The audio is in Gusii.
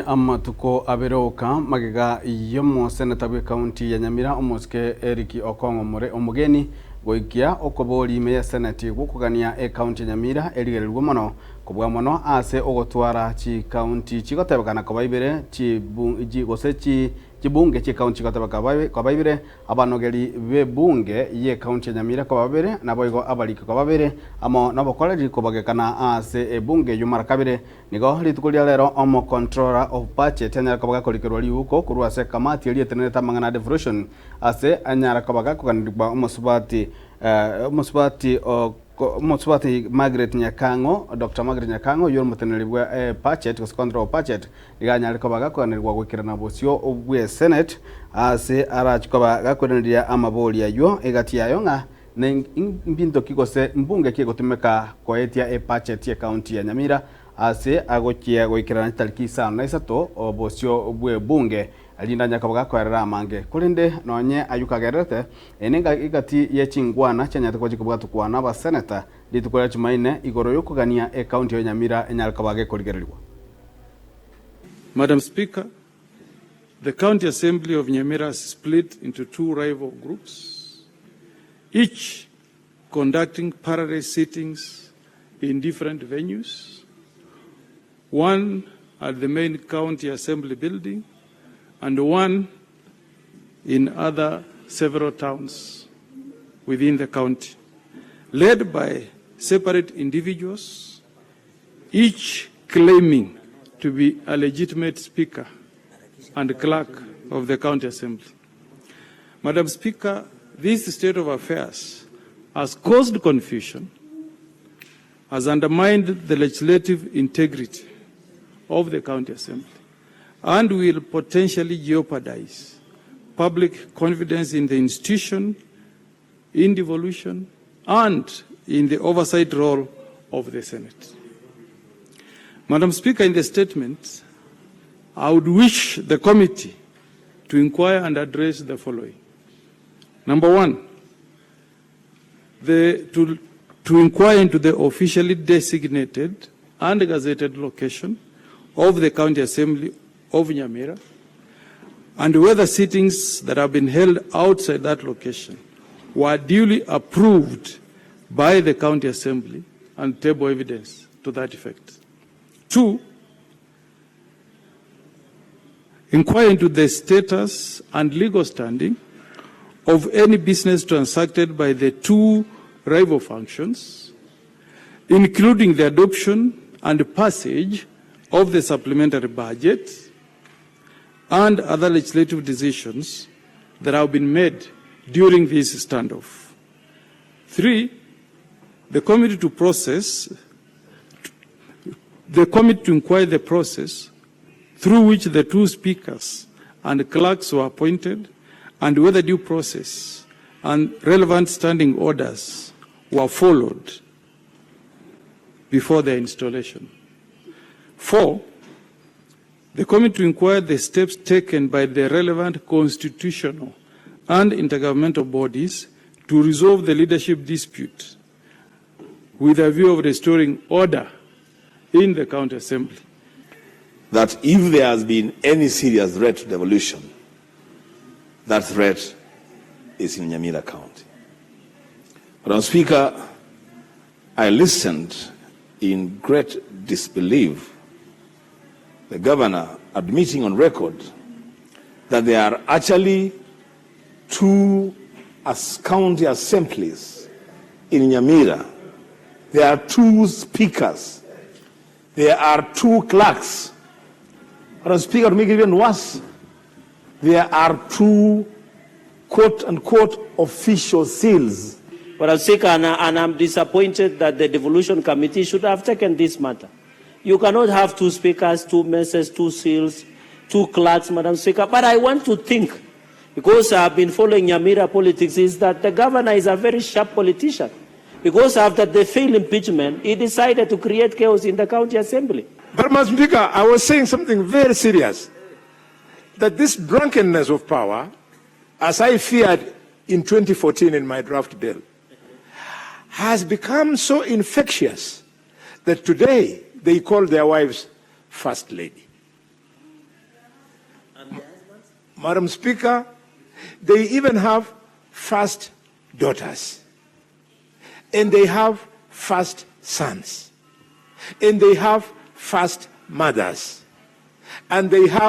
amatuko abere oka magega y'omoseneta bw'ekaunti ya Nyamira omosike Eric Okong'o More omogeni goikia okobori ime y'eseneti gw'okogania ekaunti ya Nyamira erigererigwe mono kobua mono ase ogotwara chikaunti chigotebekana koba ibere gose chibunge chi'ekaunti chigotebeka koba ibere Abanogeri b'ebunge y'ekaunti ya Nyamira koba babere, naboigo abariki koba babere, amo nobokoreri kobagekana ase ebunge eyio mara kabere. Nigo rituko ria rero omo-controller of budget anyare koba gakorikerwa riuko korwa ase ekamati eria etenenerete amang'ana a devolution ase anyare koba gakoganerigwa omosubati omosubati omosubati Margaret Nyakang'o, Doctor Margaret Nyakang'o oyio ore omoteneneri bwa budget gose controller of budget. Nigo anyare koba gakoganerigwa goikerana bosio bw'esenate aase arache koba gakoiraneria amabori ayio egati yayo ng'a nembinto ki gose mbunge ki egotumeka koetia ebudget y'ecounty ya Nyamira ase agochia goikerana chitariki isano na isato bosio bw'ebunge erinde anyare koba gakoerera amange. Korende nonye ayio kagererete, eye nengaki ye chingwana chianyarete koba chikobwatukwa n'abaseneta rituko ria Chumaine igoro y'okogania ecounty ya Nyamira enyare koba gekorigererigwa. Madam Speaker, the County Assembly of Nyamira has split into two rival groups, each conducting parallel sittings in different venues, one at the main County Assembly building and one in other several towns within the county, led by separate individuals each claiming to be a legitimate speaker and clerk of the county assembly. Madam Speaker, this state of affairs has caused confusion, has undermined the legislative integrity of the county assembly, and will potentially jeopardize public confidence in the institution, in devolution, and in the oversight role of the Senate. Madam Speaker, in the statement, I would wish the committee to inquire and address the following. Number one, the, to, to inquire into the officially designated and gazetted location of the County Assembly of Nyamira and whether sittings that have been held outside that location were duly approved by the County Assembly and table evidence to that effect. Two, inquire into the status and legal standing of any business transacted by the two rival functions, including the adoption and passage of the supplementary budget and other legislative decisions that have been made during this standoff. Three, the committee to process, the committee to inquire the process through which the two speakers and clerks were appointed and whether due process and relevant standing orders were followed before their installation. Four, the committee to inquire the steps taken by the relevant constitutional and intergovernmental bodies to resolve the leadership dispute with a view of restoring order in the county assembly. That if there has been any serious threat to devolution, that threat is in Nyamira County. Madam Speaker, I listened in great disbelief the governor admitting on record that there are actually two as county assemblies in Nyamira. There are two speakers. There are two clerks. Madam Speaker, to make it even worse, there are two quote unquote official seals. Madam Speaker, and, and I'm disappointed that the Devolution Committee should have taken this matter. You cannot have two speakers, two messes, two seals, two clerks, Madam Speaker. But I want to think, because I've been following Nyamira politics, is that the governor is a very sharp politician. Because after the failed impeachment, he decided to create chaos in the county assembly. But, Madam Speaker, I was saying something very serious. That this drunkenness of power, as I feared in 2014 in my draft bill, has become so infectious that today they call their wives First Lady. Madam Speaker, they even have first daughters. And they have first sons. And they have first mothers. And they have